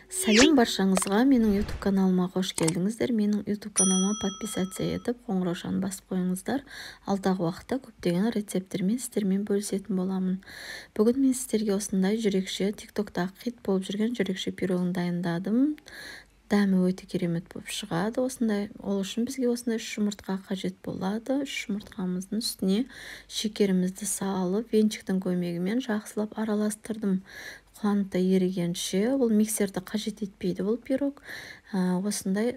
Сәлем баршаңызға! Менің YouTube каналыма қош келдіңіздер. Менің YouTube каналыма подписаться етіп, қоңыраушаны басып қойыңыздар. Алдағы уақытта көптеген рецепттермен сіздермен бөлісетін боламын. Бүгін мен сіздерге осындай жүрекше, TikTokта хит болып жүрген жүрекше пирогын дайындадым. Дәмі өте керемет болып шығады. Осындай, ол үшін бізге осындай 3 жұмыртқа қажет болады. 3 жұмыртқамыздың үстіне шекерімізді салып, венчиктің көмегімен жақсылап араластырдым. Қанты ерігенше, бұл миксерді қажет етпейді бұл пирог. Осындай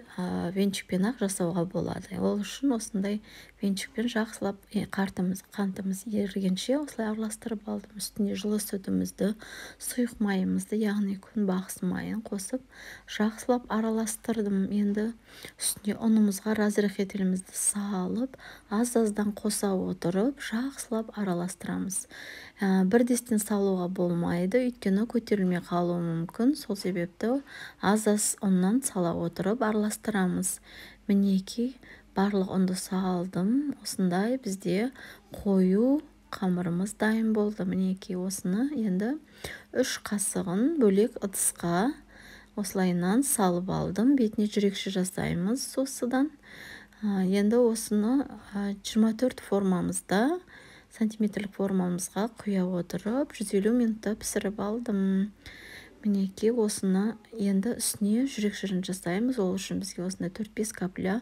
венчикпен ақ жасауға болады. Ол үшін осындай венчикпен жақсылап қантымыз ерігенше осылай араластырып алдым. Үстіне жылы сүтімізді, сұйық майымызды, яғни күнбағыс майын қосып, жақсылап араластырдым. Енді үстіне ұнымызға разрыхлителімізді салып, аз-аздан қоса отырып, жақсылап араластырамыз. Бірдестен салуға болмайды, өйткені көтерілмей қалуы мүмкін. Сол себепті аз-аз ұннан сала отырып араластырамыз. Мінекей, барлық ұнды салдым. Осындай бізде қою қамырымыз дайын болды. Мінекей, осыны енді 3 қасығын бөлек ыдысқа осылайынан салып алдым. Бетіне жүрекше жасаймыз осыдан. Енді осыны 24 формамызда, сантиметрлік формамызға құя отырып, 150 минутта пісіріп алдым. Мінекей, осыны енді үстіне жүрекшерін жасаймыз. Ол үшін бізге осындай 4-5 капля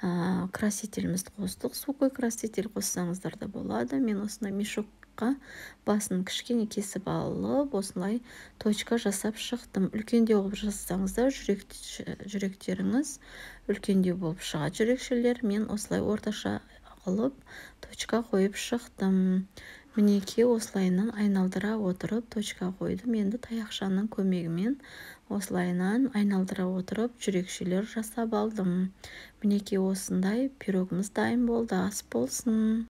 красителімізді қостық. Сухой краситель қоссаңыздар да болады. Мен осындай мешокқа басын кішкене кесіп алып, осылай точка жасап шықтым. Үлкендеу қылып жасасаңыздар, жүректеріңіз үлкендеу болып шығады жүрекшелер. Мен осылай орташа қылып точка қойып шықтым. Мінекей, осылайынан айналдыра отырып точка қойдым. Енді таяқшаның көмегімен осылайынан айналдыра отырып жүрекшелер жасап алдым. Мінекей, осындай пирогымыз дайын болды. Ас болсын!